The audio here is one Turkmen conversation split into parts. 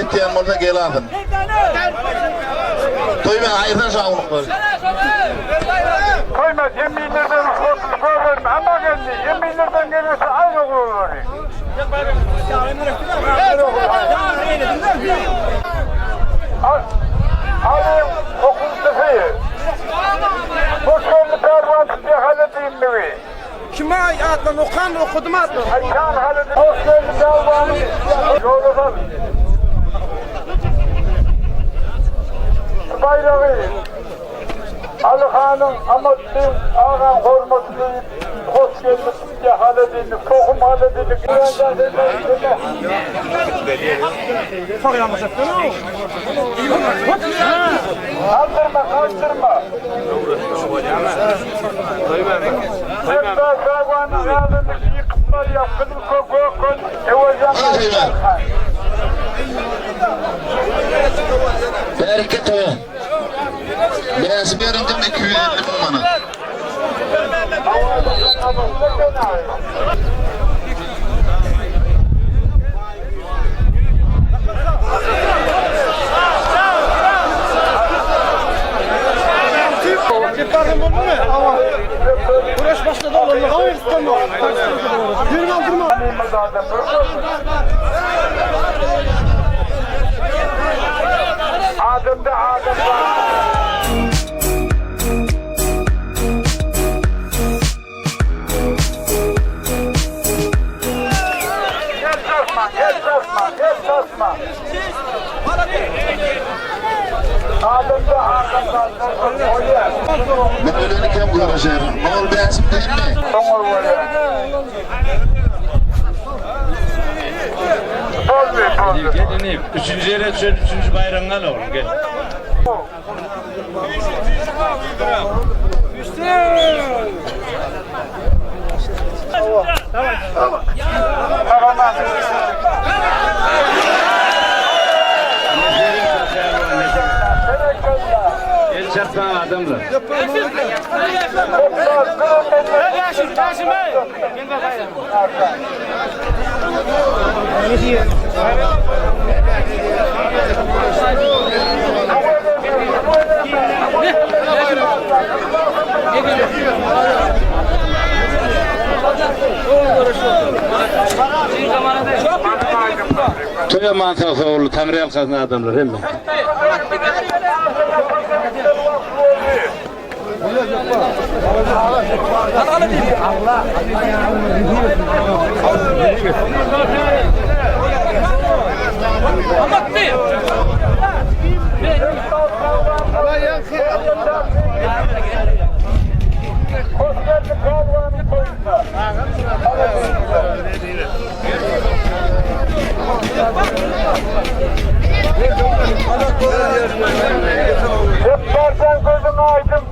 ýetýän bolsa gel alsyn. Toýman aýyrsan şu awunyklary. Toýmaz eminlerden rugsatly görmedim, amma geldi. Eminlerden gelmese aýry oglanlary. Alyň okuwçysy. Hoş geldi pälwan tutýa haly diýmegi. Kime aý atlaryny okan okadym atlaryny. Aýtan haly hoş geldi pälwanyň ýola sal. Şu baýragy Aly hanyň Amatly agaň hormatly hoş geldi tutýa haly diýdi tohum haly diýdi. Galdyrma, galdyrma. Serdar Bagwanyň ýalyny ýykyp barýar, gyzyl kök, gök köl, Öwezjan Gaýyphan. Bereket toýa. Bäsi beriňdim 250 müň manat. Güreş başlady oglanlar. Ýerini aldyrma. Adamda adam bar. El çarpma, el çarpma, el çarpma. Adamda adam bar. Bolýar. Men öleni kem göreşerin. Ol bäsim diýme. Soňra bolýar. Boldy, boldy. Gel inim. Üçünji ýere düşen üçünji baýragyňy al oglum gel. El çarpmaň adamlar. Toý aman sag sag boldy Taňry ýalkasyn adamlar hemme. Hoş geldi pälwanyň toýuna. Jepbarjan gözüň aýdyň.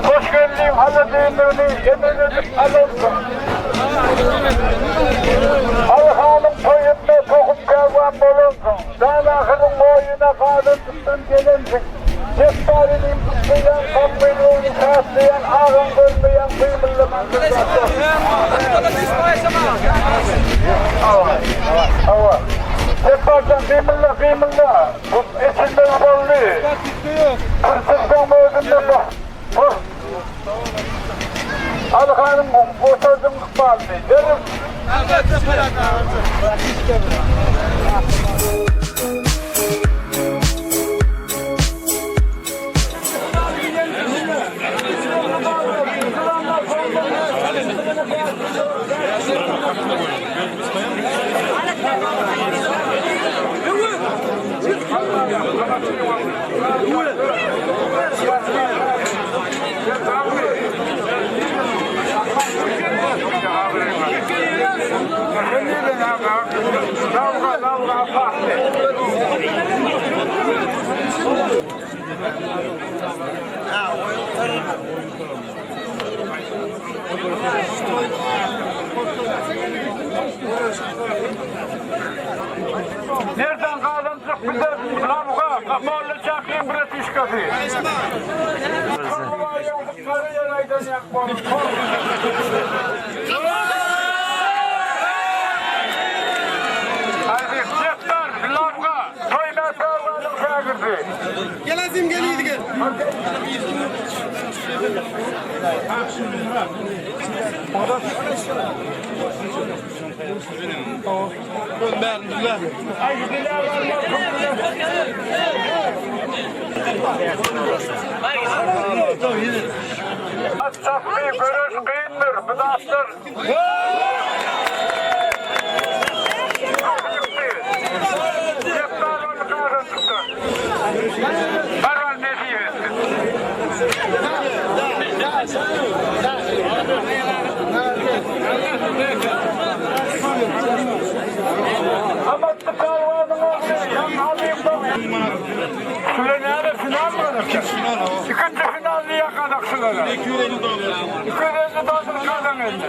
Hoş geldiň hala diýmegini emel edip alansyň. Alyhanyň toýunda tohum pälwan bolansyň. Danahyryň oýuna gazanjykdan gelensiň. Jepbar inim gutlaýan, gapyny şatlaýan, agaň görmeýän gymyldaman Hawa. Jepbarjan gymylda, gymylda. Bu eçilmeli boldy. Pürçükden özünde bak. Bak. Alyhanyň oturdym ykbalyny. Derif. Nereden gazanjyk bize Lamga, Molla Çakyň bratişkasy. Gel Azim gel ýedi gel. Çapgy göreş kyndyr, bu zatlar. Baral nesip etsin. Amatly pälwanyň ogly Ýan Halypow. Şular näme final mı? İkinci final niye kadak şulara? 250 dolar. 250 dolar kadan indi.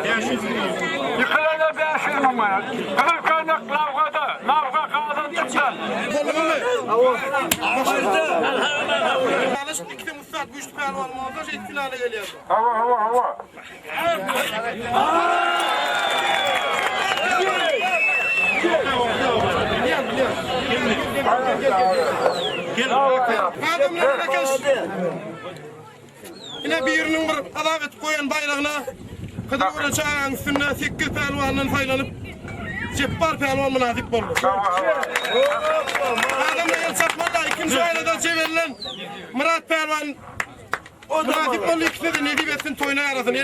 Yıkılana 500 müň manat. Gyzyl köýnek lawgada, lawga gadan çykdan. Ýalyş ikisi ussat güýçli pälwan bolsa şeýdip finala gelýär. Hawa, hawa, hawa. Adamlar ýekeş. Ine biriniň bir azap edip goýan baýragyna Hydyr gören çagaň üstünde sekiz pälwandan saýlanyp Jepbar pälwan mynasyp boldy. Adamlar el çapmada ikinji aýlada jebellen Myrat pälwan mynasyp boldy ikisine-de nesip etsin toýuna ýarasyn.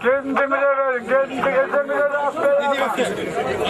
Gelin demire verin, gelin demire aferin.